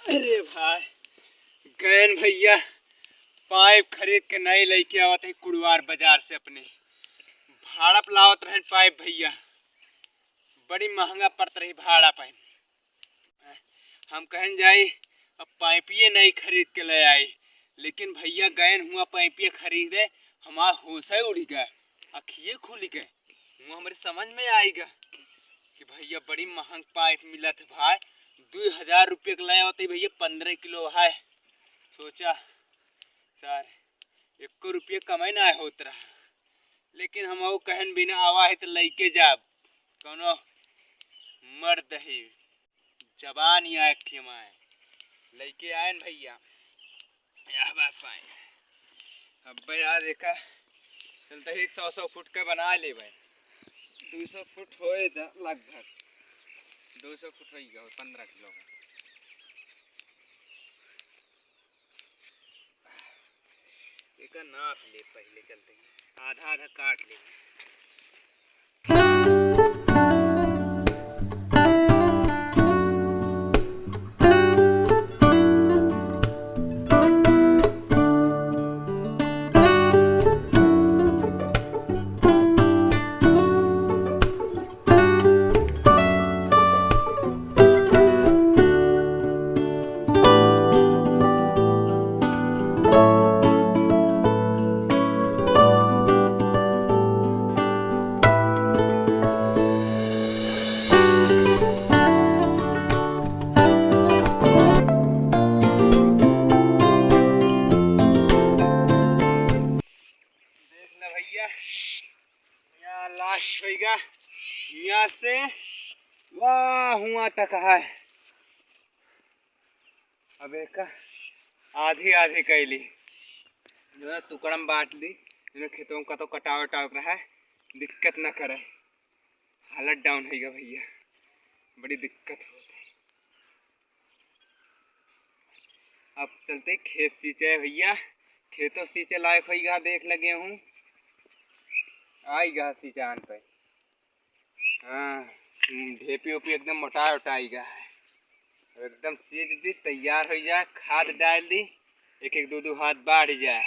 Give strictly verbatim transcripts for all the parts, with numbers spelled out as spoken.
अरे भाई, गयन भइया, पाइप खरीद के नई लइके आवत है कुड़वार बाजार से अपने। भाड़ा पे लावत रहन पाइप भइया, बड़ी महंगा पड़त रही भाड़ा पे। हम कहन जाई, अब पाइपिए नई खरीद के ले आई, लेकिन भइया गयन हुआ पाइपिए खरीदे, हमार होशे उड़ी गए, अखिए खुली गए। हुआ हमरे समझ में आई गा कि भइया बड़ी महंग पाइप मिलत है भाई, दुई हजार रुपये के ले आवत है भइया, पन्द्रह किलो है। सोचा सर, एको रुपये कमाई ना होत रहा, लेकिन हम वो कहन बिना आवा है तो लइके जाब, कौनो मर्द ही जबान या एक ठे माए लइके आयन भइया। या बात पाए। अब यार देखा, चलते ही सौ सौ फुट के बना लेबे। दो सौ फुट होए त लगभग, दो सौ फुट होई गए, पन्द्रह किलो का। एका नाप ले पहिले, चलते ही आधा आधा काट ले। देख ले भइया, यहाँ लास्ट होइगा, यहाँ से वाह हुआ तक है। अब एका आधी आधी कैली, जो है टुकड़ा में बांट ली, जो है खेतों का तो कटाव उटाव रहा है, दिक्कत ना करे। हालत डाउन होइगा भइया, बड़ी दिक्कत होत है। अब चलते खेत सींचे भइया, खेतों सींचे लायक होइगा, देख लगे हूँ आइगा सींचान पे। हाँ, ढेपी ओपी एकदम मोटा उटाइगा है। एकदम सींच दी, तैयार होइ जाए, खाद डाल दी, एक एक दो दो हाथ बढ़ जाए।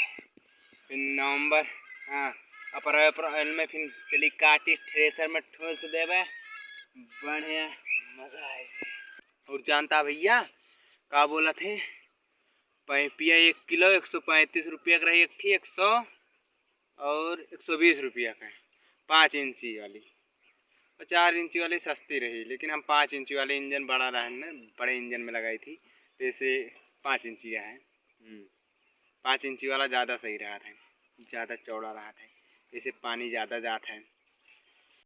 फिर नवंबर, हाँ, अप्रैल, अप्रैल में फिर चली काटी, थ्रेसर में ठूस देबे, बढ़िया मजा आए। और जानता भइया का बोलत है, पैपिया एक किलो एक सौ पैंतीस रुपया के रही, एक ठी एक सौ और एक सौ बीस रुपया का है, पाँच इंची वाली। और चार इंची वाली सस्ती रही, लेकिन हम पाँच इंची वाले इंजन बड़ा रहन न, बड़े इंजन में लगाई थी, तो इसे पाँच इंची का है। हम्म, पाँच इंची वाला ज़्यादा सही रहा था, ज़्यादा चौड़ा रहा था, इसे पानी ज़्यादा जात है।